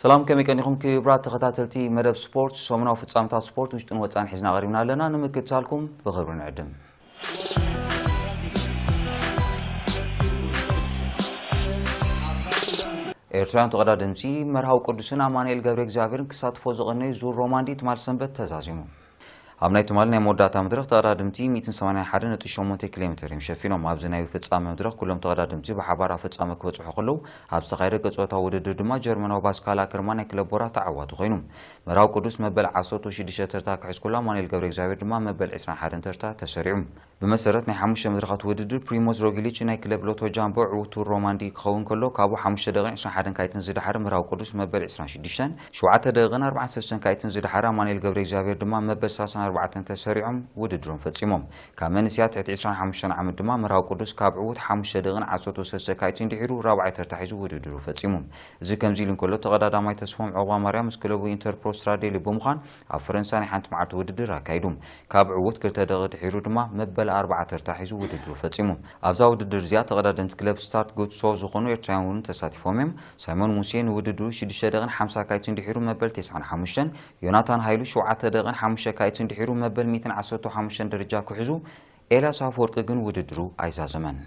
ሰላም፣ ከመይ ቀኒኹም ክቡራት ተኸታተልቲ መደብ ስፖርት? ሰሙናዊ ፍጻመታት ስፖርት ውሽጥን ወጻን ሒዝና ቀሪብና ኣለና። ንምክትታልኩም ብኽብሪ ንዕድም። ኤርትራውያን ተቐዳደምቲ መርሃዊ ቅዱስን ኣማኑኤል ገብረ እግዚኣብሔርን ክሳትፎ ዝቐነዩ ዙር ሮማንዲ ትማል ሰንበት ተዛዚሙ። ኣብ ናይ ትማል ናይ መወዳእታ መድረኽ ተቐዳደምቲ ሚእትን ሰማንያን ሓደን ነጥቢ ሸሞንተ ኪሎ ሜትር እዮም ሸፊኖም። ኣብዚ ናይ ፍጻመ መድረኽ ኩሎም ተቐዳደምቲ ብሓባር ኣብ ፍጻመ ክበጽሑ ከለዉ፣ ኣብ ዝተኻየደ ገጽ ጾታዊ ውድድር ድማ ጀርመናዊ ፓስካል ኣከርማን ናይ ክለብ ቦራ ተዓዋቲ ኮይኑ። መርሃዊ ቅዱስ መበል ዓሰርተ ሽዱሽተ ተርታ ክሕዝ ከሎ፣ ኣማኑኤል ገብረ እግዚኣብሔር ድማ መበል ዕስራን ሓደን ተርታ ተሰሪዑ። ብመሰረት ናይ ሓሙሽተ መድረኻት ውድድር፣ ፕሪሞዝ ሮጊሊች ናይ ክለብ ሎቶ ጃምቦ ዕዉት ቱር ሮማንዲ ክኸውን ከሎ፣ ካብኡ ሓሙሽተ ደቂቕን ዕስራን ሓደን ካይትን ዝደሓረ መርሃዊ ቅዱስ መበል ዕስራን ሽዱሽተን፣ ሸውዓተ ደቂቕን ኣርባዓን ሰለስተን ካይትን ዝደሓረ ኣማኑኤል ገብረ እግዚኣብሔር ድማ መበል ሰላሳን ኣርባዕተን ተሰሪዖም ውድድሮም ፈጺሞም። ካብ መንእሰያት ትሕቲ ዕስራን ሓሙሽተን ዓመት ድማ መርሃዊ ቅዱስ ካብ ዕዉት ሓሙሽተ ደቂቕን ዓሰርተ ሰለስተ ካይትን ድሒሩ ራብዓይ ተርታ ሒዙ ውድድሩ ፈጺሙ። እዚ ከምዚ ኢሉ እንከሎ፣ ተቐዳዳማይ ተስፎም ዑቕባማርያም ምስ ክለቡ ኢንተር ፕሮ ስትራዴሊ ብምዃን ኣብ ፈረንሳ ናይ ሓንቲ መዓልቲ ውድድር ኣካይዱ። ካብ ዕዉት ክልተ ደቂቕ ድሒሩ ድማ መበል ኣርባዓ ተርታ ሒዙ ውድድሩ ፈጺሙ። ኣብዛ ውድድር እዚኣ ተቐዳደምቲ ክለብ ስታርት ጉትሶ ዝኾኑ ኤርትራውያን እውን ተሳቲፎም እዮም። ሳይሞን ሙሴ ንውድድሩ ሽዱሽተ ደቂቕን ሓምሳ ካይትን ድሒሩ መበል ተስዓን ሓሙሽተን፣ ዮናታን ሃይሉ ሸውዓተ ደቂቕን ሓሙሽተ ካይትን ድሒሩ መበል ሚእትን ዓሰርተ ሓሙሽተን ደረጃ ክሕዙ፣ ኤልያስ ኣፈወርቂ ግን ውድድሩ ኣይዛዘመን።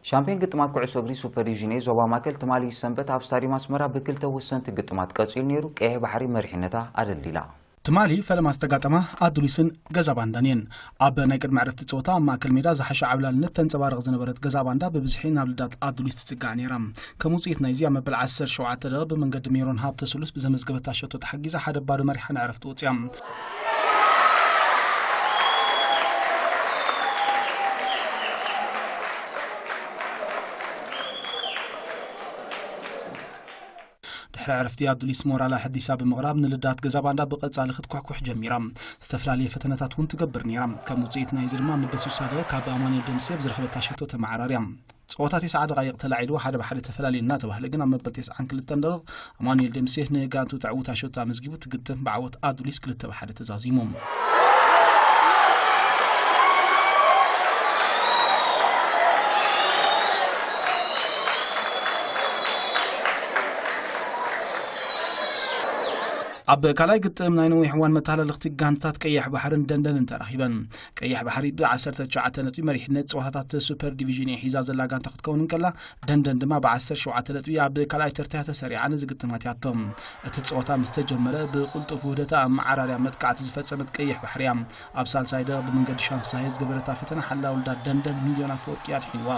ሻምፒዮን ግጥማት ኩዕሶ እግሪ ሱፐር ዲቪዥን ኤ ዞባ ማእከል ትማሊ ሰንበት ኣብ ስታዲየም ኣስመራ ብክልተ ወሰንቲ ግጥማት ቀጺሉ ነይሩ። ቀይሕ ባሕሪ መሪሕነታ ኣደልዲላ። ትማሊ ፈለማ ዝተጋጠማ ኣዱሊስን ገዛ ባንዳን እየን። ኣብ ናይ ቅድሚ ዕረፍቲ ጸወታ ኣብ ማእከል ሜዳ ዝሓሸ ዓብላልነት ተንጸባርቕ ዝነበረት ገዛ ባንዳ ብብዝሒ ናብ ልዳት ኣዱሊስ ትጽጋዕ ነይራ። ከም ውጽኢት ናይዚ ኣብ መበል ዓሰርተ ሸውዓተ ደቂቕ ብመንገዲ ሜሮን ሃብተ ስሉስ ብዘመዝገበታ ሸቶ ተሓጊዛ ሓደ ባዶ መሪሓ ንዕረፍቲ ወጽያ። ድሕሪ ዕረፍቲ ኣዱሊስ ሞራላ ሕዲሳ ብምቕራብ ንልዳት ገዛ ባንዳ ብቐጻሊ ክትኳሕኩሕ ጀሚራ። ዝተፈላለየ ፈተነታት እውን ትገብር ነይራ። ከም ውጽኢት ናይዚ ድማ መበል ስሳ ደቂቕ ካብ ኣማኑኤል ደምሴ ብዝረኸበታ ሸቶ ተመዓራርያ። ጸወታ ተስዓ ደቓይቕ ተላዒሉ ሓደ ብሓደ ተፈላለዩ እናተባህለ ግን ኣብ መበል ተስዓን ክልተን ደቂቕ ኣማኑኤል ደምሴ ንጋንቱ ተዕውታ ሸቶ ኣመዝጊቡ እቲ ግጥም ብዓወት ኣዱሊስ ክልተ ብሓደ ተዛዚሙ። ኣብ ካልኣይ ግጥም ናይ ነዊሕ እዋን መተሃላለኽቲ ጋንታት ቀይሕ ባሕርን ደንደንን ተራኺበን። ቀይሕ ባሕሪ ብ ዓሰርተ ትሽዓተ ነጥቢ መሪሕነት ጸወታታት ሱፐር ዲቪዥን ኤ ሒዛ ዘላ ጋንታ ክትከውን እንከላ፣ ደንደን ድማ ብ ዓሰርተ ሸውዓተ ነጥቢ ኣብ ካልኣይ ተርታ ተሰሪዓ ነዚ ግጥማት ያቶም። እቲ ጸወታ ምስ ተጀመረ ብቕልጡፍ ውህደታ ኣመዓራርያ መጥቃዕቲ ዝፈጸመት ቀይሕ ባሕሪ እያ። ኣብ ሳልሳይ ደቂቕ ብመንገዲ ሻም ፍስሃየ ዝገበረታ ፈተነ ሓላዊ ልዳት ደንደን ሚልዮን ኣፈወርቂ ኣድሒንዋ።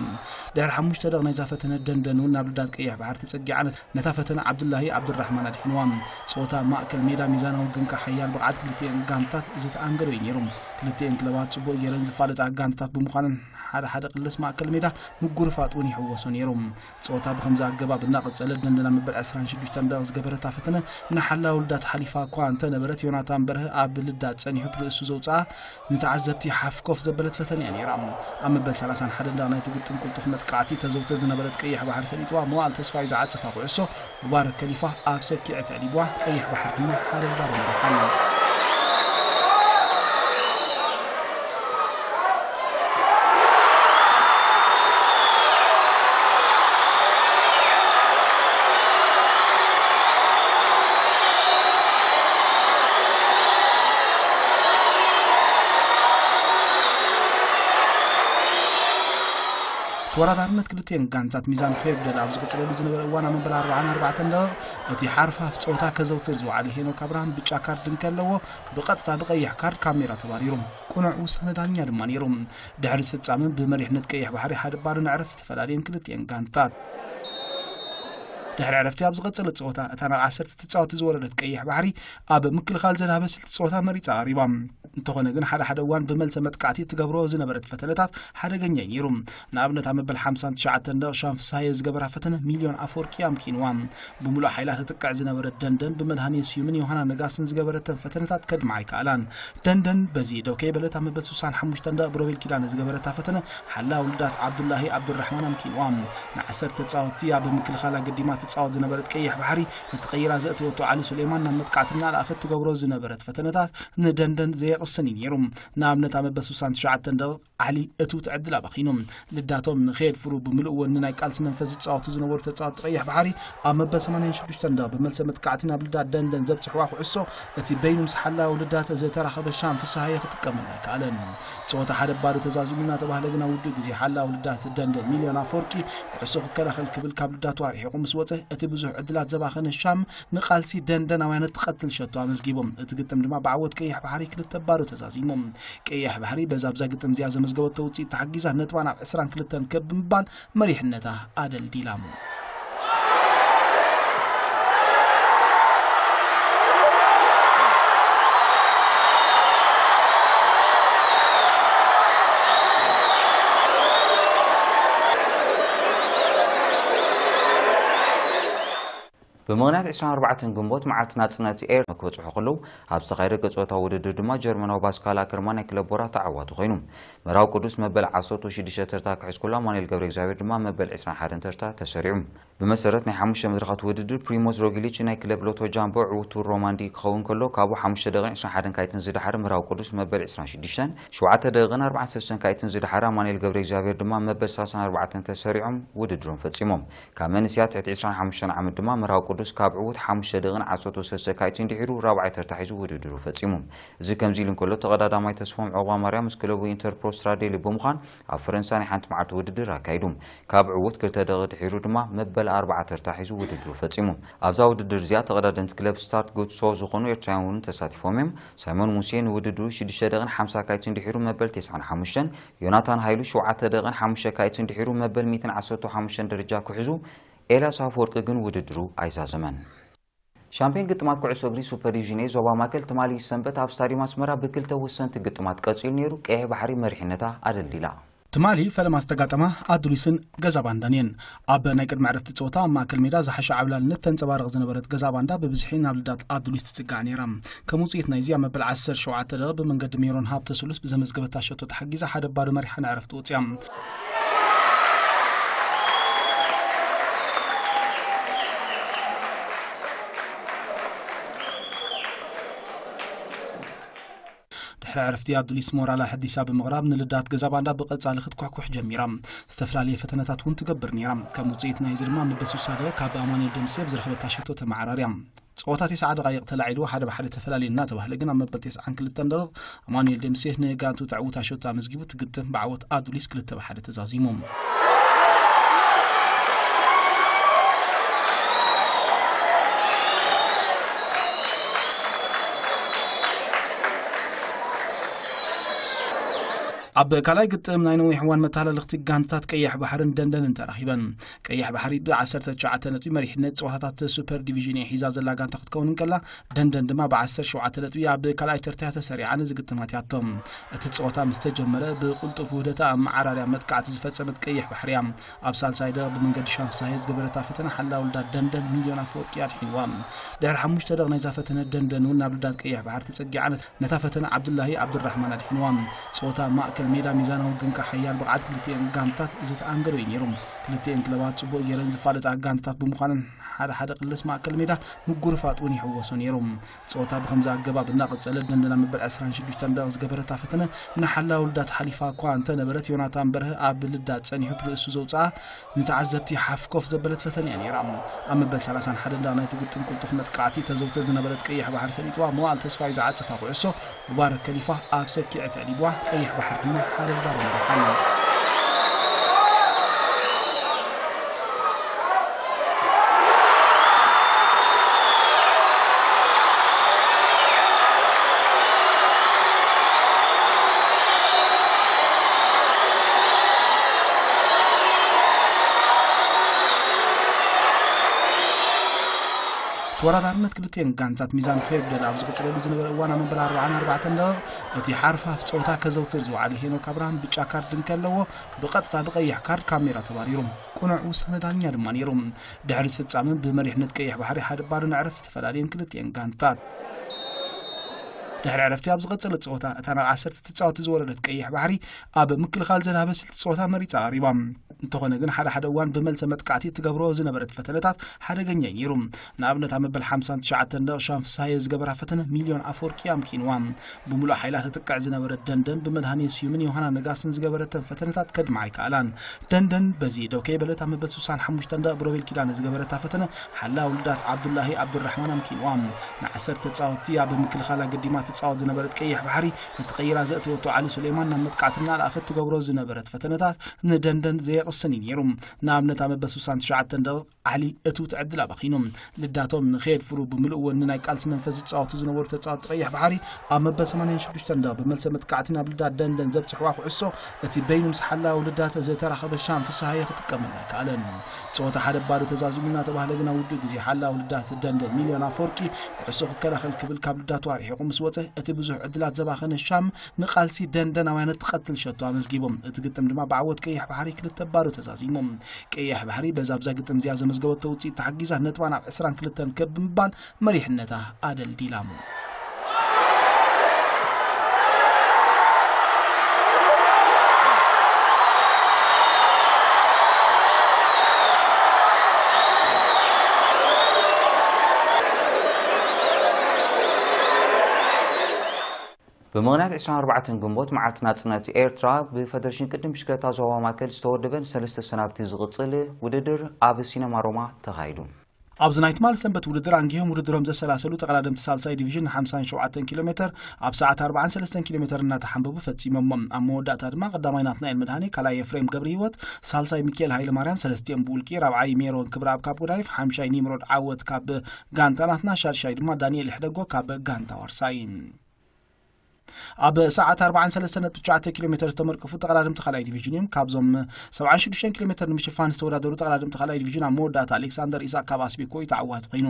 ድሕሪ ሓሙሽተ ደቂቕ ናይዛ ፈተነ ደንደን እውን ናብ ልዳት ቀይሕ ባሕሪ ተጸጊዓ ነት-፣ ነታ ፈተነ ዓብዱላሂ ዓብዱራሕማን ኣድሒንዋ። ጸወታ ማእከል ሜዳ ሚዛናዊ ግንካ ሓያል ብቕዓት ክልቲኤን ጋንታት ዝተኣንገዶ እዩ ነይሩ። ክልቲኤን ክለባት ጽቡቕ ጌረን ዝፋለጣ ጋንታት ብምዃነን ሓደ ሓደ ቅልስ ማእከል ሜዳ ምጉርፋጥ እውን ይሕወሶ ነይሩ። ጸወታ ብኸምዚ ኣገባብ እናቐጸለ ደንደን ኣብ መበል ዕስራን ሽዱሽተን ደቂቕ ዝገበረታ ፈተነ ንሓላዊ ልዳት ሓሊፋ እኳ እንተነበረት፣ ዮናታን በርሀ ኣብ ልዳት ጸኒሑ ብርእሱ ዘውጽኣ ንተዓዘብቲ ሓፍ ኮፍ ዘበለት ፈተነ እያ ነይራ። ኣብ መበል ሰላሳን ሓደን ደቂቕ ናይቲ ግጥም ቅልጡፍ መጥቃዕቲ ተዘውትር ዝነበረት ቀይሕ ባሕሪ ሰሊጥዋ፣ መዋእል ተስፋይ ዝዓጸፋ ኩዕሶ ሙባረክ ከሊፋ ኣብ ሰኪዐት ኣዕሊብዋ፣ ቀይሕ ባሕሪ ድማ ሓደ ባዶ መሪሓ። ተወዳዳርነት ክልቲኤን ጋንታት ሚዛን ከየጉደለ ኣብ ዝቕጽለሉ ዝነበረ እዋን፣ ኣብ መበል ኣርባዓን ኣርባዕተን ደቂቕ እቲ ሓርፋፍ ጸወታ ከዘውትር ዝወዓለ ሄኖክ ኣብርሃም ብጫ ካርድ እንከለዎ፣ ብቐጥታ ብቐይሕ ካርድ ካብ ሜዳ ተባሪሩ። ቅኑዕ ውሳነ ዳኛ ድማ ነይሩ። ድሕሪ እዚ ፍጻመ ብመሪሕነት ቀይሕ ባሕሪ ሓደ ባዶ ንዕረፍቲ ተፈላለየን ክልቲኤን ጋንታት። ድሕሪ ዕረፍቲ ኣብ ዝቐጸለ ጸወታ፣ እታ ናብ ዓሰርተ ተጻወቲ ዝወረደት ቀይሕ ባሕሪ ኣብ ምክልኻል ዘድሃበ ስልቲ ጸወታ መሪጻ ቀሪባ። እንተኾነ ግን፣ ሓደ ሓደ እዋን ብመልሰ መጥቃዕቲ እትገብሮ ዝነበረት ፈተነታት ሓደገኛ እዩ ነይሩ። ንኣብነት፣ ኣብ መበል ሓምሳን ትሽዓተን ደቂቕ ሻም ፍስሃየ ዝገበራ ፈተነ ሚልዮን ኣፈወርቂ ኣምኪንዋ። ብምሉእ ሓይላ ትጥቅዕ ዝነበረት ደንደን ብመድሃኔ ስዩምን ዮሃና ነጋስን ዝገበረተን ፈተነታት ከድምዓ ኣይከኣላን። ደንደን በዚ ደው ከይበለት ኣብ መበል ስሳን ሓሙሽተን ደቂቕ ብሮቤል ኪዳነ ዝገበረታ ፈተነ ሓላ ውልዳት ዓብዱላሂ ዓብዱራሕማን ኣምኪንዋ። ንዓሰርተ ተጻወትቲ ኣብ ምክልኻል ኣገዲማ ትጻወት ዝነበረት ቀይሕ ባሕሪ፣ ነቲ ቀይራ ዘእተወቶ ዓሊ ሱሌማን ናብ መጥቃዕቲ እናለኣኸት ትገብሮ ዝነበረት ፈተነታት ንደንደን ዘየቕስን እዩ ነይሩ። ንኣብነት፣ ኣብ መበል ስሳን ትሽዓተን ደቂቕ ዓሊ እቱ ትዕድል ኣባኺኑ። ልዳቶም ንኸየድፍሩ ብምሉእ ወኒ ናይ ቃልሲ መንፈስ ዝጻወቱ ዝነበሩ ተጻወትቲ ቀይሕ ባሕሪ፣ ኣብ መበል ሰማንያን ሽዱሽተን ደቂቕ ብመልሰ መጥቃዕቲ ናብ ልዳት ደንደን ዘብጽሕዋ ኩዕሶ፣ እቲ በይኑ ምስ ሓላዊ ልዳት ዝተራኸበ ሻም ፍስሃየ ክጥቀመላ ኣይከኣለን። ጸወታ ሓደ ባዶ ተዛዚሙ እናተባህለ ግና ውዱእ ግዜ ሓላዊ ልዳት ደንደን ሚልዮን ኣፈወርቂ ኩዕሶ ክከላኸል ክብል ካብ ልዳቱ ኣርሒቑ ምስ ወጸ፣ እቲ ብዙሕ ዕድላት ዘባኸነ ሻም ንቃልሲ ደንደናውያን እትቐትል ሸቶ ኣመዝጊቡ። እቲ ግጥም ድማ ብዓወት ቀይሕ ባሕሪ ክልተ ባዶ ተዛዚሙ። ቀይሕ ባሕሪ በዛ ኣብዛ ግጥም እዚኣ ዘመዝገበቶ ውጽኢት ተሓጊዛ ነጥባ ናብ ዕስራን ክልተን ከብ ብምባል መሪሕነታ ኣደልዲላ። ብምኽንያት ዕስራን ኣርባዕተን ግንቦት መዓልቲ ናጽነት ኤርትራ ክበጽሑ ከለዉ፣ ኣብ ዝተኻየደ ገጽ ጾታዊ ውድድር ድማ ጀርመናዊ ፓስካል ኣከርማን ናይ ክለብ ቦራ ተዓዋቲ ኮይኑ። ምዕራብ ቅዱስ መበል ዓሰርተ ሽዱሽተ ተርታ ክሕዝ ከሎ፣ ኣማኑኤል ገብረ እግዚኣብሔር ድማ መበል ዕስራን ሓደን ተርታ ተሰሪዑ። ብመሰረት ናይ ሓሙሽተ መድረኻት ውድድር፣ ፕሪሞዝ ሮግሊች ናይ ክለብ ሎቶ ጃምቦ ዕውቱ ሮማንዲ ክኸውን ከሎ፣ ካብኡ ሓሙሽተ ደቂቕን ዕስራን ሓደን ካይትን ዝደሓረ ምዕራብ ቅዱስ መበል ዕስራን ሽዱሽተን፣ ሸውዓተ ደቂቕን ኣርባዓን ሰለስተን ካይትን ዝደሓረ ኣማኑኤል ገብረ እግዚኣብሔር ድማ መበል ሰላሳን ኣርባዕተን ተሰሪዖም ውድድሮም ፈጺሞም። ካብ መንእሰያት ትሕቲ ዕስራን ሓሙሽተን ዓመት ድማ ምዕራብ ቅዱስ ካብ ዕዉት ሓሙሽተ ደቂቕን ዓሰርተ ሰለስተ ካይትን ድሒሩ ራብዓይ ተርታ ሒዙ ውድድሩ ፈጺሙ። እዚ ከምዚ ኢሉ እንከሎ፣ ተቐዳዳማይ ተስፎም ዑቕባማርያም ምስ ክለቡ ኢንተር ፕሮ ስትራዴሊ ብምዃን ኣብ ፈረንሳ ናይ ሓንቲ መዓልቲ ውድድር ኣካይዱ። ካብ ዕዉት ክልተ ደቂቕ ድሒሩ ድማ መበል ኣርባዓ ተርታ ሒዙ ውድድሩ ፈጺሙ። ኣብዛ ውድድር እዚኣ ተቐዳደምቲ ክለብ ስታርት ጉትሶ ዝኾኑ ኤርትራውያን እውን ተሳቲፎም እዮም። ሳይሞን ሙሴ ንውድድሩ ሽዱሽተ ደቂቕን ሓምሳ ካይትን ድሒሩ መበል ተስዓን ሓሙሽተን፣ ዮናታን ሃይሉ ሸውዓተ ደቂቕን ሓሙሽተ ካይትን ድሒሩ መበል ሚእትን ዓሰርተ ሓሙሽተን ደረጃ ክሕዙ፣ ኤልያስ ኣፈወርቂ ግን ውድድሩ ኣይዛዘመን። ሻምፒዮን ግጥማት ኩዕሶ እግሪ ሱፐር ዲቪዥን ኤ ዞባ ማእከል ትማሊ ሰንበት ኣብ ስታዲየም ኣስመራ ብክልተ ወሰንቲ ግጥማት ቀጺሉ ነይሩ። ቀይሕ ባሕሪ መሪሕነታ ኣደልዲላ። ትማሊ ፈለማ ዝተጋጠማ ኣዱሊስን ገዛ ባንዳን እየን። ኣብ ናይ ቅድሚ ዕረፍቲ ጸወታ ኣብ ማእከል ሜዳ ዝሓሸ ዓብላልነት ተንጸባርቕ ዝነበረት ገዛ ባንዳ ብብዝሒ ናብ ልዳት ኣዱሊስ ትጽጋዕ ነይራ። ከም ውጽኢት ናይዚ ኣብ መበል ዓሰርተ ሸውዓተ ደቂቕ ብመንገዲ ሜሮን ሃብተ ስሉስ ብዘመዝገበታ ሸቶ ተሓጊዛ ሓደ ባዶ መሪሓ ንዕረፍቲ ወጽያ። ድሕሪ ዕረፍቲ ኣዱሊስ ሞራላ ሕዲሳ ብምቕራብ ንልዳት ገዛ ባንዳ ብቐጻሊ ክትኩሕኩሕ ጀሚራ። ዝተፈላለየ ፈተነታት እውን ትገብር ነይራ። ከም ውጽኢት ናይዚ ድማ መበል ስሳ ደቂቕ ካብ ኣማኑኤል ደምሴ ብዝረኸበታ ሸቶ ተመዓራርያ። ጸወታ ተስዓ ደቓይቕ ተላዒሉ ሓደ ብሓደ ተፈላለየ እናተባህለ ግን ኣብ መበል ተስዓን ክልተን ደቂቕ ኣማኑኤል ደምሴ ንጋንቱ ተዕውታ ሸቶ ኣመዝጊቡ እቲ ግጥም ብዓወት ኣዱሊስ ክልተ ብሓደ ተዛዚሙ። ኣብ ካልኣይ ግጥም ናይ ነዊሕ እዋን መተላለኽቲ ጋንታት ቀይሕ ባሕርን ደንደንን ተራኺበን። ቀይሕ ባሕሪ ብ ዓሰርተ ትሽዓተ ነጥቢ መሪሕነት ጸወታታት ሱፐር ዲቪዥን እያ ሒዛ ዘላ ጋንታ ክትከውን እንከላ፣ ደንደን ድማ ብ ዓሰርተ ሸውዓተ ነጥቢ ኣብ ካልኣይ ተርታ እያ ተሰሪዓ ነዚ ግጥም ኣትያቶ። እቲ ጸወታ ምስ ተጀመረ ብቕልጡፍ ውህደታ ኣመዓራርያ መጥቃዕቲ ዝፈጸመት ቀይሕ ባሕሪ እያ። ኣብ ሳልሳይ ደቂቕ ብመንገዲ ሻም ፍስሃየ ዝገበረታ ፈተነ ሓላ ውልዳት ደንደን ሚልዮን ኣፈወርቂ ኣድሒንዋ። ድሕሪ ሓሙሽተ ደቂቕ ናይዛ ፈተነ ደንደን እውን ናብ ልዳት ቀይሕ ባሕሪ ተጸጊዓ ነታ ፈተነ ዓብዱላሂ ዓብዱራሕማን ኣድሒንዋ። ጸወታ ማእከል ሜዳ ሚዛናዊ ግንካ ሓያል ብቕዓት ክልቲኤን ጋንታት ዝተኣንገዶ እዩ ነይሩ። ክልቲኤን ክለባት ጽቡቕ ጌረን ዝፋለጣ ጋንታት ብምዃነን ሓደ ሓደ ቅልስ ማእከል ሜዳ ምጉርፋጥ እውን ይሕወሶ ነይሩ። ጸወታ ብኸምዚ ኣገባብ እናቐጸለ ደንደና መበል ዕስራን ሽዱሽተን ደቂቕ ዝገበረታ ፈተነ ንሓላ ውልዳት ሓሊፋ እኳ እንተነበረት ዮናታን በርሀ ኣብ ልዳት ጸኒሑ ብርእሱ ዘውጽኣ ንተዓዘብቲ ሓፍ ኮፍ ዘበለት ፈተነ እያ ነይራ። ኣብ መበል ሰላሳን ሓደን ደቂቕ ናይቲ ግጥም ቅልጡፍ መጥቃዕቲ ተዘውትር ዝነበረት ቀይሕ ባሕሪ ሰሊጥዋ መዋል ተስፋይ ዝዓጸፋ ኩዕሶ ሙባረክ ከሊፋ ኣብ ሰኪዐ ተዕሊብዋ ቀይሕ ባሕሪ ድማ ሓደ ባዶ መሪሓ። ተወዳዳርነት ክልቲኤን ጋንታት ሚዛን ከየጉደለ ኣብ ዝቕጽለሉ ዝነበረ እዋን ኣብ መበል ኣርባዓን ኣርባዕተን ደቂቕ እቲ ሓርፋፍ ጸወታ ከዘውትር ዝወዓለ ሄኖክ ኣብርሃም ብጫ ካርድ እንከለዎ ብቐጥታ ብቐይሕ ካርድ ካብ ሜዳ ተባሪሩ። ቅኑዕ ውሳነ ዳኛ ድማ ነይሩ። ድሕሪ እዚ ፍጻመ ብመሪሕነት ቀይሕ ባሕሪ ሓደ ባዶ ንዕረፍቲ ተፈላለየን ክልቲኤን ጋንታት። ድሕሪ ዕረፍቲ ኣብ ዝቐጸለ ጸወታ፣ እታ ናብ ዓሰርተ ትጻወቲ ዝወረደት ቀይሕ ባሕሪ፣ ኣብ ምክልኻል ዘድሃበ ስልቲ ጸወታ መሪጻ ቀሪባ። እንተኾነ ግን፣ ሓደ ሓደ እዋን ብመልሰ መጥቃዕቲ ትገብሮ ዝነበረት ፈተነታት ሓደገኛ እዩ ነይሩ። ንኣብነት፣ ኣብ መበል ሓምሳን ትሽዓተን ደቂቕ ሻም ፍስሃየ ዝገበራ ፈተነ ሚልዮን ኣፈወርቂ ኣምኪንዋ። ብምሉእ ሓይላ ትጥቅዕ ዝነበረት ደንደን፣ ብመድሃኔ ስዩምን ዮሃና ነጋስን ዝገበረተን ፈተነታት ከድማ ኣይከኣላን። ደንደን በዚ ደው ከይበለት፣ ኣብ መበል ስሳን ሓሙሽተን ደቂቕ ብሮቤል ኪዳነ ዝገበረታ ፈተነ ሓላ ውልዳት ዓብዱላሂ ዓብዱራሕማን ኣምኪንዋ። ንዓሰርተ ተጻወትቲ ኣብ ምክልኻል ኣገዲማ ትጻወት ዝነበረት ቀይሕ ባሕሪ፣ እቲ ቀይራ ዘእተወቶ ዓሊ ሱሌማን ናብ መጥቃዕትና ለኣኸት ትገብሮ ዝነበረት ፈተነታት ንደንደን ዘየቕስን እዩ ነይሩ። ንኣብነት፣ ኣብ መበል ስሳን ትሽዓተን ደቂቕ ዓሊ እትውት ዕድል ኣባኺኑ። ልዳቶም ንኸየድፍሩ ብምልእ ወኒ ናይ ቃልሲ መንፈስ ዝጻወቱ ዝነበሩ ተጻወትቲ ቀይሕ ባሕሪ፣ ኣብ መበል ሰማንያን ሽዱሽተን ደቂቕ ብመልሰ መጥቃዕቲ ናብ ልዳት ደንደን ዘብጽሕዋ ኩዕሶ፣ እቲ በይኑ ምስ ሓላዊ ልዳት ዝተራኸበ ሻም ፍስሃየ ክጥቀመላ ኣይከኣለን። ጸወታ ሓደ ባዶ ተዛዚሙ እናተባህለ ግና፣ ውዱእ ግዜ ሓላዊ ልዳት ደንደን ሚልዮን ኣፈወርቂ ኩዕሶ ክከላኸል ክብል ካብ ልዳቱ ኣርሒቑ ምስ ወጸ፣ እቲ ብዙሕ ዕድላት ዘባኸነ ሻም ንቃልሲ ደንደናውያን እትቐትል ሸቶ ኣመዝጊቡ። እቲ ግጥም ድማ ብዓወት ቀይሕ ባሕሪ ክልተ ባዶ ተዛዚሙ። ቀይሕ ባሕሪ በዛ ኣብዛ ግጥም እዚኣ ዘመዝገበቶ ውጽኢት ተሓጊዛ፣ ነጥባ ናብ ዕስራን ክልተን ከብ ብምባል መሪሕነታ ኣደልዲላ። ብምኽንያት ዕስራን ኣርባዕተን ግንቦት፣ መዓልቲ ናጽነት ኤርትራ፣ ብፈደረሽን ቅድም ብሽክለታ ዞባ ማእከል ዝተወደበን ሰለስተ ሰናብቲ ዝቕጽል ውድድር ኣብ ሲነማ ሮማ ተኻይዱ። ኣብዚ ናይ ትማሊ ሰንበት ውድድር ኣንጊሆም ውድድሮም ዘሰላሰሉ ተቐዳደምቲ ሳልሳይ ዲቪዥን ንሓምሳን ሸውዓተን ኪሎ ሜተር ኣብ ሰዓት ኣርባዓን ሰለስተን ኪሎ ሜተር እናተሓንበቡ ፈጺሞሞ። ኣብ መወዳእታ ድማ ቀዳማይ ናትናኤል መድሃኔ፣ ካልኣይ ኤፍሬም ገብረ ህይወት፣ ሳልሳይ ሚካኤል ሃይለ ማርያም፣ ሰለስቲኦም ብውልቂ፣ ራብዓይ ሜሮን ክብረኣብ ካብ ጎዳይፍ፣ ሓምሻይ ኒምሮድ ዓወት ካብ ጋንታ ናትና፣ ሻድሻይ ድማ ዳንኤል ሕደጎ ካብ ጋንታ ዋርሳይ። ኣብ ሰዓት ኣርባዓን ሰለስተን ነጥቢ ትሽዓተ ኪሎ ሜተር ዝተመርቀፉ ተቐዳደምቲ ካልኣይ ዲቪዥን እዮም። ካብዞም ሰብዓን ሽዱሽተን ኪሎ ሜተር ንምሽፋን ዝተወዳደሩ ተቐዳደምቲ ካልኣይ ዲቪዥን፣ ኣብ መወዳእታ ኣሌክሳንደር ኢሳቅ ካብ ኣስቤኮ እዩ ተዓዋቲ ኮይኑ።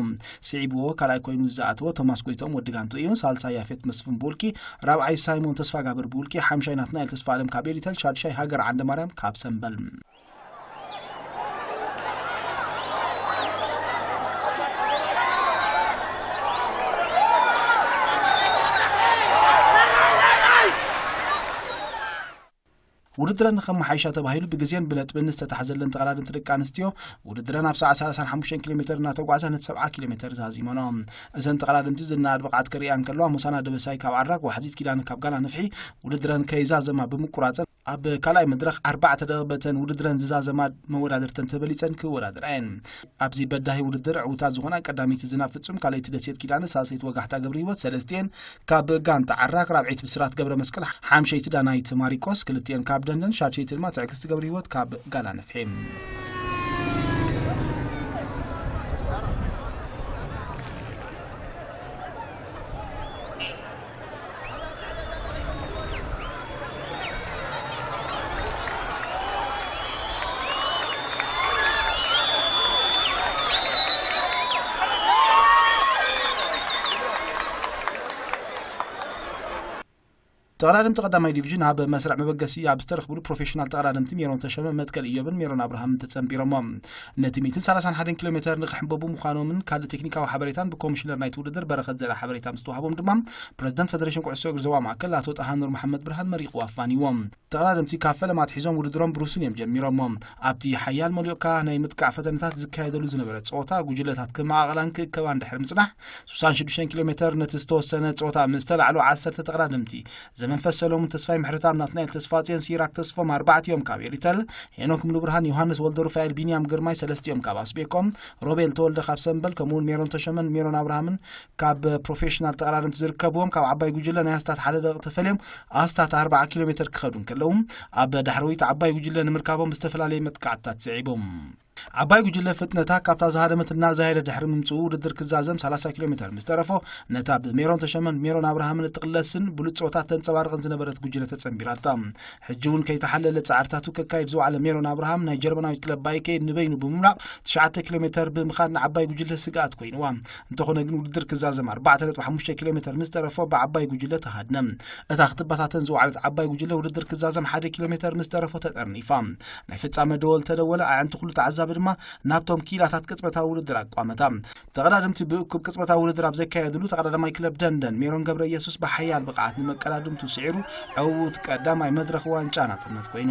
ስዒብዎ ካልኣይ ኮይኑ ዝኣተወ ቶማስ ጎይቶም ወዲ ጋንቶ እዩ። ሳልሳይ ያፌት መስፍን ብውልቂ፣ ራብዓይ ሳይሞን ተስፋጋብር ብውልቂ፣ ሓምሻይ ናትናኤል ተስፋ ኣለም ካብ ኤሪተል፣ ሻድሻይ ሃገር ዓንደ ማርያም ካብ ሰምበል። ውድድረን ንኸመሓይሻ ተባሂሉ ብግዜን ብነጥብን ዝተታሕዘለን ተቐዳደምቲ ደቂ ኣንስትዮ፣ ውድድረን ኣብ ሰዓት ሰላሳን ሓሙሽተን ኪሎ ሜተር እናተጓዕዛ ነቲ ሰብዓ ኪሎ ሜተር ዛዚመኖ። እዘን ተቐዳደምቲ ዝነኣድ ብቕዓት ከርእያ እንከለዋ፣ ሙሳና ደበሳይ ካብ ዓራግ፣ ዋሕዚት ኪዳነ ካብ ጋላ ንፍሒ ውድድረን ከይዛዘማ ብምቁራጸን፣ ኣብ ካልኣይ መድረኽ ኣርባዕተ ደቕበተን ውድድረን ዝዛዘማ መወዳደርተን ተበሊጸን ክወዳደራ እየን። ኣብዚ በዳሂ ውድድር ዕዉታት ዝኾና ቀዳመይቲ ዝናብ ፍጹም፣ ካልኣይቲ ደሴት ኪዳነ፣ ሳልሰይቲ ወጋሕታ ገብረ ህይወት፣ ሰለስቲኤን ካብ ጋንታ ዓራክ፣ ራብዐይቲ ብስራት ገብረ መስቀል፣ ሓምሸይቲ ዳናይት ማሪቆስ፣ ክልቲኤን ካብ ደንደን፣ ሻድሸይቲ ድማ ትዕግስቲ ገብረ ህይወት ካብ ጋላ ነፍሒ። ተቐዳደምቲ ቀዳማይ ዲቪዥን ኣብ መስርዕ መበገሲ ኣብ ዝተረኽብሉ፣ ፕሮፌሽናል ተቐዳደምቲ ሜሮን ተሸመ፣ መትከል ኢዮብን ሜሮን ኣብርሃምን ተጸንቢሮሞ። ነቲ ሚእትን ሰላሳን ሓደን ኪሎ ሜተር ንክሕንበቡ ምዃኖምን ካልእ ቴክኒካዊ ሓበሬታን ብኮሚሽነር ናይቲ ውድድር በረኸት ዘርኣ ሓበሬታ ምስ ተዋህቦም ድማ፣ ፕረዚደንት ፈደሬሽን ኩዕሶ እግሪ ዞባ ማእከል ኣቶ ጣሃ ኑር መሓመድ ብርሃን መሪቑ ኣፋንይዎም። ተቐዳደምቲ ካብ ፈለማ ኣትሒዞም ውድድሮም ብሩሱን እዮም ጀሚሮሞ። ኣብቲ ሓያል መሊቕካ ናይ ምጥቃዕ ፈተነታት ዝካየደሉ ዝነበረ ጸወታ፣ ጉጅለታት ክመቓቐላን ክእከባን ድሕሪ ምጽናሕ፣ ስሳን ሽዱሽተን ኪሎ ሜተር ነቲ ዝተወሰነ ጸወታ ምስ ተላዕሉ፣ ዓሰርተ ተቐዳደምቲ፣ ዘመንፈስ ሰሎሙን፣ ተስፋይ ምሕረትኣብ፣ ናትናኤል ተስፋጽዮን፣ ሲራክ ተስፎም፣ ኣርባዕቲኦም ካብ ኤሪተል፣ ሄኖክ ሙሉብርሃን፣ ዮሃንስ ወልደሩፋኤል፣ ቢንያም ግርማይ፣ ሰለስቲኦም ካብ ኣስቤኮም፣ ሮቤል ተወልደ ካብ ሰምበል፣ ከምኡውን ሜሮን ተሸመን ሜሮን ኣብርሃምን ካብ ፕሮፌሽናል ተቐዳደምቲ ዝርከብዎም፣ ካብ ዓባይ ጉጅለ ናይ ኣስታት ሓደ ደቂቕ ተፈልዮም ኣስታት ኣርባዓ ኪሎ ሜተር ክኸዱ እንከለዉ፣ ኣብ ዳሕረወይቲ ዓባይ ጉጅለ ንምርካቦም ዝተፈላለየ መጥቃዕትታት ስዒቦም። ዓባይ ጉጅለ ፍጥነታ ካብታ ዝሃደመት እናዘያየደ ድሕሪ ምምጽኡ፣ ውድድር ክዛዘም ሰላሳ ኪሎ ሜተር ምስ ተረፎ፣ ነታ ብሜሮን ተሸመን ሜሮን ኣብርሃምን እትቕለስን ብሉጽ ጸወታ ተንጸባርቕን ዝነበረት ጉጅለ ተጸንቢራታ። ሕጂ እውን ከይተሓለለ ጻዕርታቱ ከካይድ ዝወዓለ ሜሮን ኣብርሃም፣ ናይ ጀርመናዊት ክለብ ባይከይድ ንበይኑ ብምምላቕ፣ ትሽዓተ ኪሎ ሜተር ብምኻድ ንዓባይ ጉጅለ ስግኣት ኮይንዋ። እንተኾነ ግን፣ ውድድር ክዛዘም ኣርባዕተ ነጥቢ ሓሙሽተ ኪሎ ሜተር ምስ ተረፎ፣ ብዓባይ ጉጅለ ተሃድነ። እታ ክትበታተን ዝወዓለት ዓባይ ጉጅለ፣ ውድድር ክዛዘም ሓደ ኪሎ ሜተር ምስ ተረፎ ተጠርኒፋ። ናይ ፍጻመ ደወል ተደወለ፣ ኣዕንቲ ኩሉ ተዓዛቢ ድማ ናብቶም ኪላታት ቅጽበታዊ ውድድር ኣቋመታ። ተቐዳደምቲ ብእኩብ ቅጽበታዊ ውድድር ኣብ ዘካየድሉ፣ ተቐዳዳማይ ክለብ ደንደን ሜሮን ገብረ ኢየሱስ ብሓያል ብቕዓት ንመቀዳድምቱ ስዒሩ ዕዉት ቀዳማይ መድረኽ ዋንጫ ናጽነት ኮይኑ።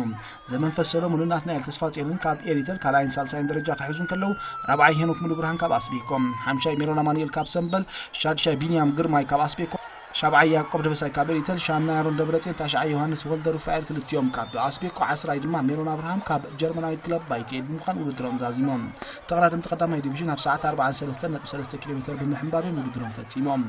ዘመንፈስ ሰሎሙንን ናትናኤል ተስፋጽዮንን ካብ ኤሪተል ካልኣይን ሳልሳይን ደረጃ ክሕዙ እንከለዉ፣ ራብዓይ ሄኖክ ሙሉብርሃን ካብ ኣስቤኮ፣ ሓምሻይ ሜሮን ኣማኑኤል ካብ ሰምበል፣ ሻድሻይ ቢንያም ግርማይ ካብ ኣስቤኮ፣ ሻብዓይ ያዕቆብ ደበሳይ ካብ ኤሪተል፣ ሻምናይ ኣሮን ደብረጽዮን፣ ታሽዓይ ዮሃንስ ወልደ ሩፋኤል ክልቲኦም ካብ ኣስቤኮ፣ ዓስራይ ድማ ሜሮን ኣብርሃም ካብ ጀርመናዊት ክለብ ባይኬ ብምዃን ውድድሮም ዛዚሞም። ተቐዳደምቲ ቀዳማይ ዲቪዥን ኣብ ሰዓት ኣርባዓን ሰለስተን ነጥቢ ሰለስተ ኪሎ ሜተር ብምሕንባብ እዮም ውድድሮም ፈጺሞም።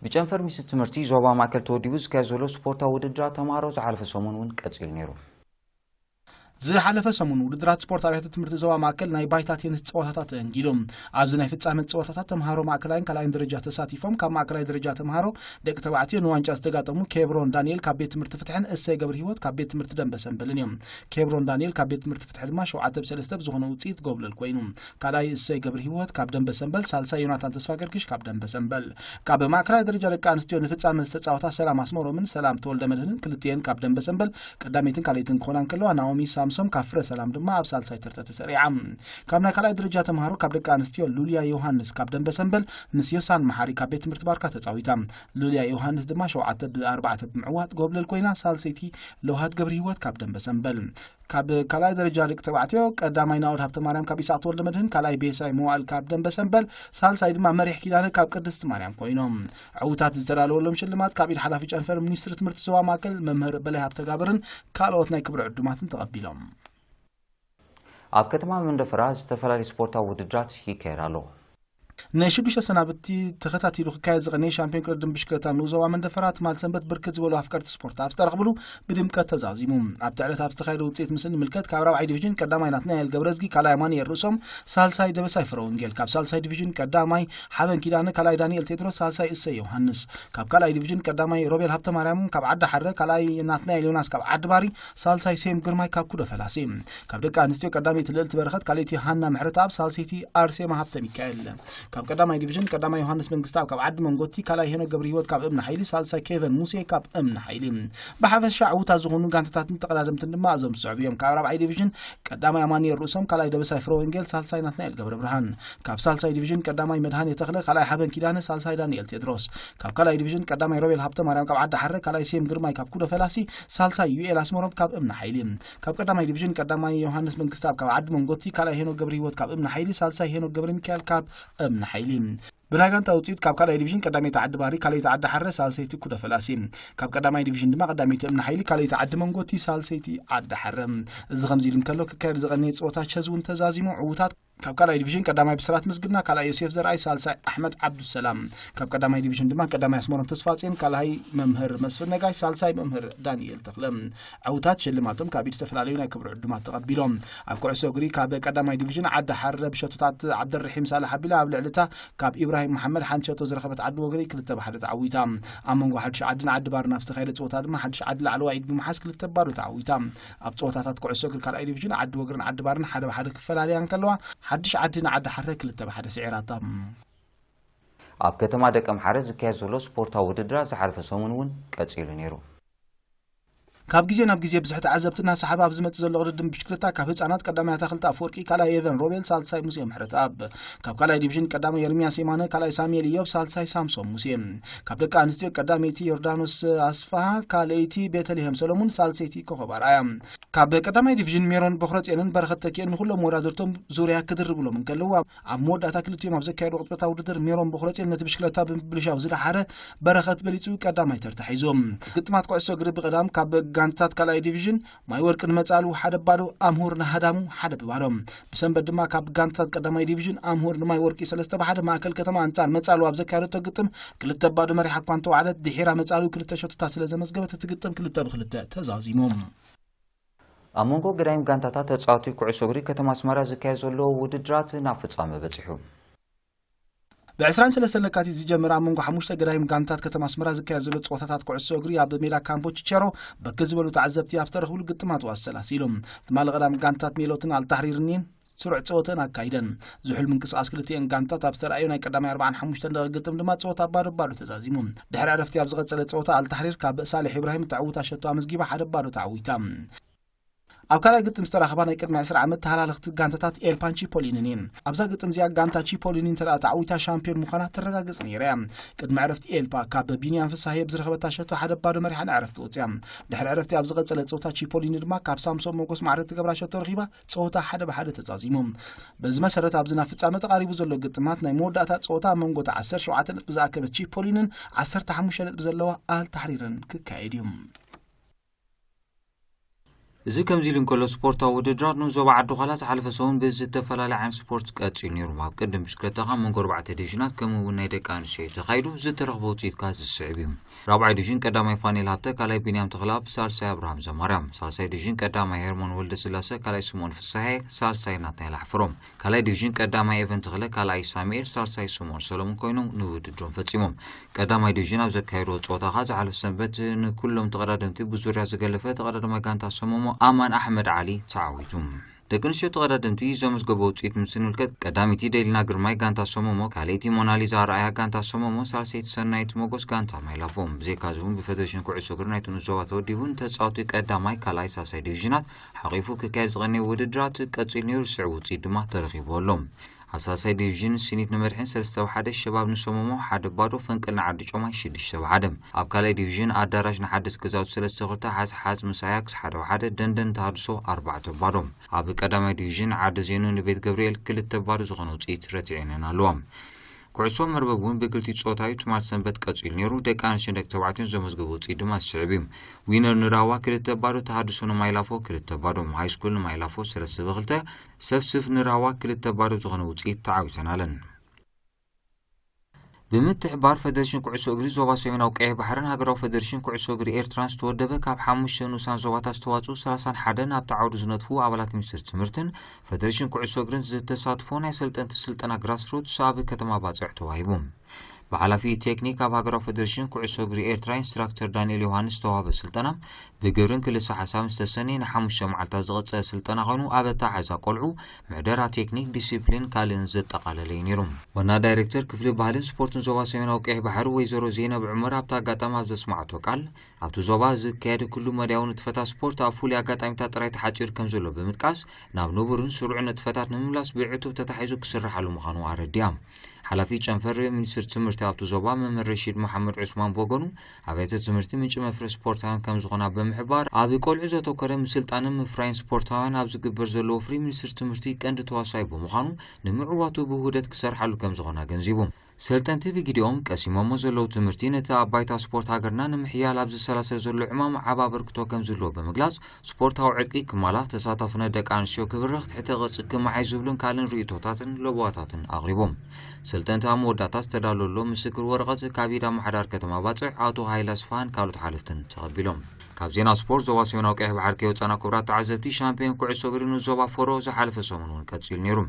ብጨንፈር ሚኒስትሪ ትምህርቲ ዞባ ማእከል ተወዲቡ ዝካየድ ዘሎ ስፖርታዊ ውድድራት ተምሃሮ ዝሓለፈ ሰሙን እውን ቀጺሉ ነይሩ። ዝሓለፈ ሰሙን ውድድራት ስፖርት ኣብያተ ትምህርቲ ዞባ ማእከል ናይ ባይታ ቴኒስ ጸወታታት ተእንጊዱ። ኣብዚ ናይ ፍጻመ ጸወታታት ተምሃሮ ማእከላይን ካልኣይን ደረጃ ተሳቲፎም። ካብ ማእከላይ ደረጃ ተምሃሮ ደቂ ተባዕትዮ ንዋንጫ ዝተጋጠሙ ኬብሮን ዳንኤል ካብ ቤት ትምህርቲ ፍትሕን እሰይ ገብረ ህይወት ካብ ቤት ትምህርቲ ደንበ ሰንበልን እዮም። ኬብሮን ዳንኤል ካብ ቤት ትምህርቲ ፍትሒ ድማ ሸውዓተ ብ ሰለስተ ብዝኾነ ውጽኢት ጎብለል ኮይኑ። ካልኣይ እሰይ ገብረ ህይወት ካብ ደንበ ሰንበል፣ ሳልሳይ ዮናታን ተስፋ ገርግሽ ካብ ደንበ ሰንበል። ካብ ማእከላይ ደረጃ ደቂ ኣንስትዮ ንፍጻመ ዝተጻወታ ሰላም ኣስመሮምን ሰላም ተወልደ መድህንን ክልቲኤን ካብ ደንበ ሰንበል ቀዳመይትን ካልኣይትን ክኾና እንከለዋ፣ ናኦሚ ሳምሶም ካብ ፍረ ሰላም ድማ ኣብ ሳልሳይ ተርታ ተሰሪዓ። ካብ ናይ ካልኣይ ደረጃ ተምሃሮ ካብ ደቂ ኣንስትዮ ሉልያ ዮሃንስ ካብ ደንበ ሰንበል ምስ ዮሳን መሓሪ ካብ ቤት ትምህርቲ ባርካ ተጻዊታ። ሉልያ ዮሃንስ ድማ ሸውዓተ ብ ኣርባዕተ ብምዕዋት ጎብለል ኮይና፣ ሳልሰይቲ ለውሃት ገብረ ህይወት ካብ ደንበ ሰንበል። ካብ ካልኣይ ደረጃ ደቂ ተባዕትዮ ቀዳማይ ናኦድ ሃብተ ማርያም ካብ ኢሳቅ ተወልደ መድህን፣ ካልኣይ ቤሳይ መዋእል ካብ ደንበ ሰንበል፣ ሳልሳይ ድማ መሪሕ ኪዳነ ካብ ቅድስቲ ማርያም ኮይኖም። ዕውታት ዝተዳለወሎም ሽልማት ካብ ኢድ ሓላፊ ጨንፈር ሚኒስትሪ ትምህርቲ ዞባ ማእከል መምህር በላይ ሃብተጋብርን ካልኦት ናይ ክብሪ ዕዱማትን ተቐቢሎም። ኣብ ከተማ መንደፈራ ዝተፈላለዩ ስፖርታዊ ውድድራት ይካየድ ኣሎ። ንሽዱሽተ ሰናብቲ ተኸታቲሉ ክካየድ ዝቐነየ ሻምፒዮን ቅድድም ብሽክለታ ንኡስ ዞባ መንደፈራ ትማል ሰንበት ብርክት ዝበሉ ኣፍቀርቲ ስፖርት ኣብ ዝተረኽብሉ ብድምቀት ተዛዚሙ። ኣብቲ ዕለት ኣብ ዝተኻየደ ውፅኢት ምስ እንምልከት፣ ካብ ራብዓይ ዲቪዥን ቀዳማይ ናትናኤል ገብረዝጊ፣ ካልኣይ ኣማኑኤል ርእሶም፣ ሳልሳይ ደበሳይ ፍረወንጌል፣ ካብ ሳልሳይ ዲቪዥን ቀዳማይ ሓበን ኪዳነ፣ ካልኣይ ዳንኤል ቴድሮስ፣ ሳልሳይ እሰይ ዮሃንስ፣ ካብ ካልኣይ ዲቪዥን ቀዳማይ ሮቤል ሃብተ ማርያም ካብ ዓዲ ሓረ፣ ካልኣይ ናትናኤል ዮናስ ካብ ዓዲ ባሪ፣ ሳልሳይ ሴም ግርማይ ካብ ኩዶ ፈላሲ። ካብ ደቂ ኣንስትዮ ቀዳመይቲ ልእልቲ በረኸት፣ ካልኣይቲ ሃና ምሕረተኣብ፣ ሳልሰይቲ ኣርሴማ ሃብተ ሚካኤል። ካብ ቀዳማይ ዲቪዥን ቀዳማይ ዮሃንስ መንግስተኣብ ካብ ዓዲ መንጎቲ፣ ካልኣይ ሄኖክ ገብረ ህይወት ካብ እምኒ ሓይሊ፣ ሳልሳይ ኬቨን ሙሴ ካብ እምኒ ሓይሊ። ብሓፈሻ ዕዉታት ዝኾኑ ጋንታታትን ተቐዳደምትን ድማ እዞም ዝስዕቡ እዮም። ካብ ራብዓይ ዲቪዥን ቀዳማይ ኣማኑኤል ርእሶም፣ ካልኣይ ደበሳይ ፍረ ወንጌል፣ ሳልሳይ ናትናኤል ገብረ ብርሃን። ካብ ሳልሳይ ዲቪዥን ቀዳማይ መድሃኔ ተኽለ፣ ካልኣይ ሓበን ኪዳነ፣ ሳልሳይ ዳንኤል ቴድሮስ። ካብ ካልኣይ ዲቪዥን ቀዳማይ ሮቤል ሃብተ ማርያም ካብ ዓዲ ሓረ፣ ካልኣይ ሴም ግርማይ ካብ ኩዶ ፈላሲ፣ ሳልሳይ ዩኤል ኣስመሮም ካብ እምኒ ሓይሊ። ካብ ቀዳማይ ዲቪዥን ቀዳማይ ዮሃንስ መንግስተኣብ ካብ ዓዲ መንጎቲ፣ ካልኣይ ሄኖክ ገብረ ህይወት ካብ እምኒ ሓይሊ፣ ሳልሳይ ሄኖክ ገብረ ሚካኤል ካብ እምኒ ሓይሊ። ብናይ ጋንታ ውፅኢት ካብ ካልኣይ ዲቪዥን ቀዳመይቲ ዓዲ ባሪ፣ ካልኣይቲ ዓዲ ሓረ፣ ሳልሰይቲ ኩዶ ፈላሲ። ካብ ቀዳማይ ዲቪዥን ድማ ቀዳመይቲ እምኒ ሓይሊ፣ ካልኣይቲ ዓዲ መንጎቲ፣ ሳልሰይቲ ዓዲ ሓረ። እዚ ከምዚ ኢሉ እንከሎ፣ ክካየድ ዝቐነየ ፀወታ ቸዝ እውን ተዛዚሙ። ዕዉታት ካብ ካልኣይ ዲቪዥን ቀዳማይ ብስራት ምስግና፣ ካልኣይ ዮሴፍ ዘርኣይ፣ ሳልሳይ ኣሕመድ ዓብዱሰላም። ካብ ቀዳማይ ዲቪዥን ድማ ቀዳማይ ኣስመሮም ተስፋጽዮን፣ ካልኣይ መምህር መስፍን ነጋሽ፣ ሳልሳይ መምህር ዳንኤል ተኽለ። ዕዉታት ሽልማቶም ካብ ኢድ ዝተፈላለዩ ናይ ክብሪ ዕዱማት ተቐቢሎም። ኣብ ኩዕሶ እግሪ ካብ ቀዳማይ ዲቪዥን ዓዲ ሓረ ብሸቶታት ዓብደልረሒም ሳልሕ ኣቢላ ኣብ ልዕሊታ ካብ ኢብራሂም መሓመድ ሓንቲ ሸቶ ዝረኸበት ዓዲ ወግሪ ክልተ ብ ሓደ ተዓዊታ። ኣብ መንጎ ሓድሽ ዓድን ዓዲ ባርን ኣብ ዝተኻየደ ጸወታ ድማ ሓድሽ ዓዲ ላዕለዋይ ኢድ ብምሓዝ ክልተ ባዶ ተዓዊታ። ኣብ ጸወታታት ኩዕሶ እግሪ ካልኣይ ዲቪዥን ዓዲ ወግርን ዓዲ ባርን ሓደ ብ ሓደ ክፈላለያ እንከለዋ፣ ሓድሽ ዓዲ ንዓዲ ሓረ ክልተ ብ ሓደ ስዒራታ። ኣብ ከተማ ደቀምሓረ ዝካየድ ዘሎ ስፖርታዊ ውድድራት ዝሓለፈ ሰሙን እውን ቀጺሉ ነይሩ። ካብ ግዜ ናብ ግዜ ብዙሕ ተዓዘብቲ እናሰሓበ ኣብ ዝመጽእ ዘሎ ቅድድም ብሽክለታ፣ ካብ ህጻናት ቀዳማይ ኣታኽልቲ ኣፈወርቂ፣ ካልኣይ ኤቨን ሮቤል፣ ሳልሳይ ሙሴ ምሕረተኣብ። ካብ ካልኣይ ዲቪዥን ቀዳማይ ኤርሚያስ የማነ፣ ካልኣይ ሳሙኤል ኢዮብ፣ ሳልሳይ ሳምሶም ሙሴ። ካብ ደቂ ኣንስትዮ ቀዳመይቲ ዮርዳኖስ ኣስፍሃ፣ ካልኣይቲ ቤተልሔም ሰሎሙን፣ ሳልሰይቲ ኮኸብ ኣርኣያ። ካብ ቀዳማይ ዲቪዥን ሜሮን በኹረጽዮንን በረኸት ተኪኤን ንኹሎም መወዳድርቶም ዙርያ ክድርብሎም እንከለዉ፣ ኣብ መወዳእታ ክልቲኦም ኣብ ዘካየድዎ ቅጽበታዊ ውድድር ሜሮን በኹረጽዮን ነቲ ብሽክለታ ብምብልሻው ዝደሓረ በረኸት በሊጹ ቀዳማይ ተርታ ሒዙ። ግጥማት ኩዕሶ እግሪ ብቐዳም ካብ ጋንታታት ካልኣይ ዲቪዥን ማይ ወርቂ ንመጻሉ ሓደ ባዶ፣ ኣምሁር ንሃዳሙ ሓደ ብባዶ። ብሰንበት ድማ ካብ ጋንታታት ቀዳማይ ዲቪዥን ኣምሁር ንማይ ወርቂ ሰለስተ ብሓደ፣ ማእከል ከተማ ኣንጻር መጻሉ ኣብ ዘካየደቶ ግጥም ክልተ ባዶ መሪሓ እኳ እንተወዓለት፣ ድሒራ መጻሉ ክልተ ሸቶታት ስለ ዘመዝገበት እቲ ግጥም ክልተ ብክልተ ተዛዚሙ። ኣብ መንጎ ገዳይም ጋንታታት ተጻወቲ ኩዕሶ እግሪ ከተማ ኣስመራ ዝካየድ ዘሎ ውድድራት ናብ ፍጻመ በጺሑ። ብ23 ለካቲት ዝጀመረ ኣብ መንጎ ሓሙሽተ ገዳይም ጋንታት ከተማ ኣስመራ ዝካየድ ዘሎ ጸወታታት ኩዕሶ እግሪ ኣብ ሜዳ ካምፖ ቺቸሮ ብርክት ዝበሉ ተዓዘብቲ ኣብ ዝተረኽብሉ ግጥማት ኣሰላሲሉ። ትማሊ ቀዳም ጋንታት ሜሎትን ኣልታሕሪርን እየን ስሩዕ ጸወተን ኣካይደን። ዝሑል ምንቅስቃስ ክልቲኤን ጋንታት ኣብ ዝተረኣዩ ናይ ቀዳማይ ኣርባዓን ሓሙሽተን ደቂቕ ግጥም ድማ ጸወታ ባዶ ባዶ ተዛዚሙ። ድሕሪ ዕረፍቲ ኣብ ዝቐጸለ ጸወታ ኣልታሕሪር ካብ ሳሌሕ ኢብራሂም እተዓውታ ሸቶ ኣመዝጊባ ሓደ ባዶ ተዓዊታ። ኣብ ካልኣይ ግጥም ዝተራኸባ ናይ ቅድሚ ዕስራ ዓመት ተሃላለኽቲ ጋንታታት ኤልፓን ቺፖሊንን እየን። ኣብዛ ግጥም እዚኣ ጋንታ ቺፖሊኒ እንተ ደኣ ተዓዊታ ሻምፒዮን ምዃና ተረጋግጽ ነይራ እያ። ቅድሚ ዕረፍቲ ኤልፓ ካብ ቢንያም ፍሳሃየ ብዝረኸበታ ሸቶ ሓደ ባዶ መሪሓ ንዕረፍቲ ወጽያ። ድሕሪ ዕረፍቲ ኣብ ዝቐጸለ ጸወታ ቺፖሊኒ ድማ ካብ ሳምሶን ሞጎስ ማዕረ እትገብራ ሸቶ ረኺባ ጸወታ ሓደ ብሓደ ተዛዚሙ። በዚ መሰረት ኣብዚ ናብ ፍጻመ ተቓሪቡ ዘሎ ግጥማት ናይ መወዳእታ ጸወታ ኣብ መንጎ እታ ዓሰርተ ሸውዓተ ነጥቢ ዝኣከበት ቺፖሊንን ዓሰርተ ሓሙሽተ ነጥቢ ዘለዋ ኣልታሕሪርን ክካየድ እዩ። እዚ ከምዚ ኢሉ እንከሎ፣ ስፖርታዊ ውድድራት ንዞባ ዓዲ ዃላ ዝሓለፈ ሰሙን ብዝተፈላለየ ዓይነት ስፖርት ቀጺሉ ነይሩ። ኣብ ቅድም ብሽክለታ ካብ መንጎ ኣርባዕተ ዲቪዥናት ከምኡ እውን ናይ ደቂ ኣንስትዮ እዩ ተኻይዱ። ዝተረኽበ ውፅኢት ከኣ ዝስዕብ እዩ። ራብዓይ ዲቪዥን ቀዳማይ ፋኔል ሃብተ፣ ካልኣይ ቢንያም ተኽለኣብ፣ ሳልሳይ ኣብርሃም ዘማርያም። ሳልሳይ ዲቪዥን ቀዳማይ ሄርሞን ወልደ ስላሰ፣ ካልኣይ ስምኦን ፍስሓየ፣ ሳልሳይ ናትናኤል ኣሕፍሮም። ካልኣይ ዲቪዥን ቀዳማይ ኤቨን ተኽለ፣ ካልኣይ ሳሙኤል፣ ሳልሳይ ስምኦን ሰሎሞን ኮይኖም ንውድድሮም ፈጺሞም። ቀዳማይ ዲቪዥን ኣብ ዘካየድዎ ጸወታ ከኣ ዝሓለፈ ሰንበት ንኩሎም ተቐዳደምቲ ብዙርያ ዝገለፈ ተቐዳዳማይ ጋንታ ሰሞሞ ኣማን ኣሕመድ ዓሊ ተዓዊቱ። ደቂ ኣንስትዮ ተቐዳደምቲ ዘመዝገቦ ውጽኢት ምስ እንምልከት፣ ቀዳመይቲ ደሊና ግርማይ ጋንታ ሰሞሞ፣ ካልኣይቲ ሞናሊዛ ኣርኣያ ጋንታ ሰሞሞ፣ ሳልሰይቲ ሰናይት ሞጎስ ጋንታ ማይላፎ። ብዘይካዚ እውን ብፌደሬሽን ኩዕሶ እግሪ ናይቲ ንኡስ ዞባ ተወዲቡ ንተጻወቲ ቀዳማይ፣ ካልኣይ፣ ሳልሳይ ዲቪዥናት ሓቒፉ ክካየድ ዝቐነየ ውድድራት ቀጺሉ ነይሩ፣ ዝስዕብ ውጽኢት ድማ ተረኺቡ ኣሎ። ኣብ ሳልሳይ ዲቪዥን ሲኒት ንመድሕን ሰለስተ ብ ሓደ፣ ሸባብ ንሰሞሞ ሓደ ባዶ፣ ፈንቅል ንዓዲ ጮማይ ሽዱሽተ ብ ሓደ። ኣብ ካልኣይ ዲቪዥን ኣዳራሽ ንሓድስ ገዛውቲ ሰለስተ ክልተ፣ ሓዝ ሓዝ ምስ ኣያክስ ሓደ ብ ሓደ፣ ደንደን ተሃድሶ ኣርባዕተ ብ ባዶ። ኣብ ቀዳማይ ዲቪዥን ዓዲ ዜኑ ንቤት ገብርኤል ክልተ ብ ባዶ ዝኾነ ውፅኢት ረቲዐንን ኣለዋ። ኩዕሶ መርበብ እውን ብክልቲኡ ጾታ እዩ ትማል ሰንበት ቀጺሉ ነይሩ። ደቂ ኣንስትዮን ደቂ ተባዕትዮን ዘመዝገቡ ውጽኢት ድማ ዝስዕብ እዩ። ዊነር ንራህዋ ክልተ ባዶ፣ ተሃድሶ ንማይላፎ ክልተ ባዶ፣ ሃይስኩል ንማይላፎ ሰለስተ ብክልተ፣ ሰፍስፍ ንራህዋ ክልተ ባዶ ዝኾነ ውጽኢት ተዓዊተናለን። ብምትሕባር ፈደሬሽን ኩዕሶ እግሪ ዞባ ሰሜናዊ ቀይሕ ባሕርን ሃገራዊ ፈደሬሽን ኩዕሶ እግሪ ኤርትራን ዝተወደበ ካብ ሓሙሽተ ንኡሳን ዞባታት ዝተዋጽኡ ሰላሳን ሓደን ኣብቲ ዓውዲ ዝነጥፉ ኣባላት ሚኒስትሪ ትምህርትን ፈደሬሽን ኩዕሶ እግርን ዝተሳትፎ ናይ ሰልጠንቲ ስልጠና ግራስሩትስ ኣብ ከተማ ባጽዕ ተዋሂቡ። ብሓላፊ ቴክኒክ ኣብ ሃገራዊ ፈደሬሽን ኩዕሶ እግሪ ኤርትራ ኢንስትራክተር ዳንኤል ዮሃንስ ዝተዋህበ ስልጠና ብግብርን ክልሰ ሓሳብን ዝተሰነየ ንሓሙሽተ መዓልታት ዝቐጸለ ስልጠና ኮይኑ፣ ኣብ ኣተሓሕዛ ቆልዑ፣ ምሕደራ ቴክኒክ፣ ዲሲፕሊን ካልእን ዘጠቓለለ እዩ ነይሩ። ዋና ዳይሬክተር ክፍሊ ባህልን ስፖርትን ዞባ ሰሜናዊ ቀይሕ ባሕሪ ወይዘሮ ዜነብ ዑመር ኣብቲ ኣጋጣሚ ኣብ ዘስማዕቶ ቃል፣ ኣብቲ ዞባ ዝካየድ ኩሉ መዳያዊ ንጥፈታት ስፖርት ኣብ ፍሉይ ኣጋጣሚታት ጥራይ ተሓጺሩ ከም ዘሎ ብምጥቃስ፣ ናብ ንቡርን ስሩዕን ንጥፈታት ንምምላስ ብዕቱብ ተታሒዙ ክስርሓሉ ምዃኑ ኣረዲኣ። ሓላፊ ጨንፈር ሚኒስትሪ ትምህርቲ ኣብቲ ዞባ መምህር ረሺድ መሓመድ ዑስማን ብወገኑ፣ ኣብያተ ትምህርቲ ምንጪ መፍረ ስፖርታውያን ከም ዝኾና ብምሕባር፣ ኣብ ቆልዑ ዘተኮረ ምስልጣንን ምፍራይን ስፖርታውያን ኣብ ዝግበር ዘሎ ወፍሪ ሚኒስትሪ ትምህርቲ ቀንዲ ተዋሳኢ ብምዃኑ፣ ንምዕዋቱ ብውህደት ክሰርሓሉ ከም ዝኾነ ኣገንዚቡ። ሰልጠንቲ ብግዲኦም ቀሲሞሞ ዘለዉ ትምህርቲ ነቲ ኣብ ባይታ ስፖርት ሃገርና ንምሕያል ኣብ ዝሰላሰል ዘሎ ዕማም ዓቢ ኣበርክቶ ከም ዝህልዎ ብምግላጽ፣ ስፖርታዊ ዕጥቂ ክማላእ፣ ተሳታፍነት ደቂ ኣንስትዮ ክብርኽ፣ ትሕተ ቅርጺ ክመሓይ ዝብሉን ካልእን ርእይቶታትን ለበዋታትን ኣቕሪቦም። ሰልጠንቲ ኣብ መወዳእታ ዝተዳለወሎም ምስክር ወረቐት ካብ ኢድ ኣመሓዳሪ ከተማ ባጽዕ ኣቶ ሃይለ ኣስፍሃን ካልኦት ሓለፍትን ተቐቢሎም። ካብ ዜና ስፖርት ዞባ ሰሜናዊ ቀይሕ ባሕሪ ከይወጻና ክቡራት ተዓዘብቲ፣ ሻምፒዮን ኩዕሶ እግሪ ንኡስ ዞባ ፎሮ ዝሓለፈ ሰሙን እውን ቀጺሉ ነይሩ።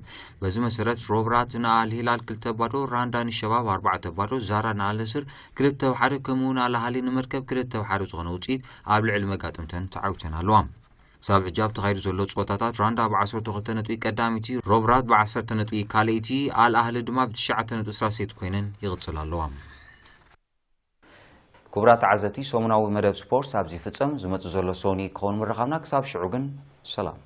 በዚ መሰረት ሮብራት ንኣል ሂላል ክልተ ባዶ፣ ራንዳ ንሸባብ ኣርባዕተ ባዶ፣ ዛራ ንኣል ነስር ክልተ ብ ሓደ ከምኡ እውን ኣል ኣሃሊ ንመርከብ ክልተ ብ ሓደ ዝኾነ ውፅኢት ኣብ ልዕሊ መጋጥምተን ተዓዊተን ኣለዋ። ክሳብ ሕጂ ኣብ ተኻይዱ ዘሎ ፀወታታት ራንዳ ብ ዓሰርተ ክልተ ነጥቢ ቀዳመይቲ፣ ሮብራት ብ ዓሰርተ ነጥቢ ካልኣይቲ፣ ኣል ኣህሊ ድማ ብ ትሽዓተ ነጥቢ ሳልሰይቲ ኮይነን ይቕፅላ ኣለዋ። ክቡራት ተዓዘብቲ፣ ሰሙናዊ መደብ ስፖርት ኣብዚ ይፍጸም። ዝመጽእ ዘሎ ሶኒ ክኸውን ምርኻብና። ክሳብ ሽዑ ግን ሰላም።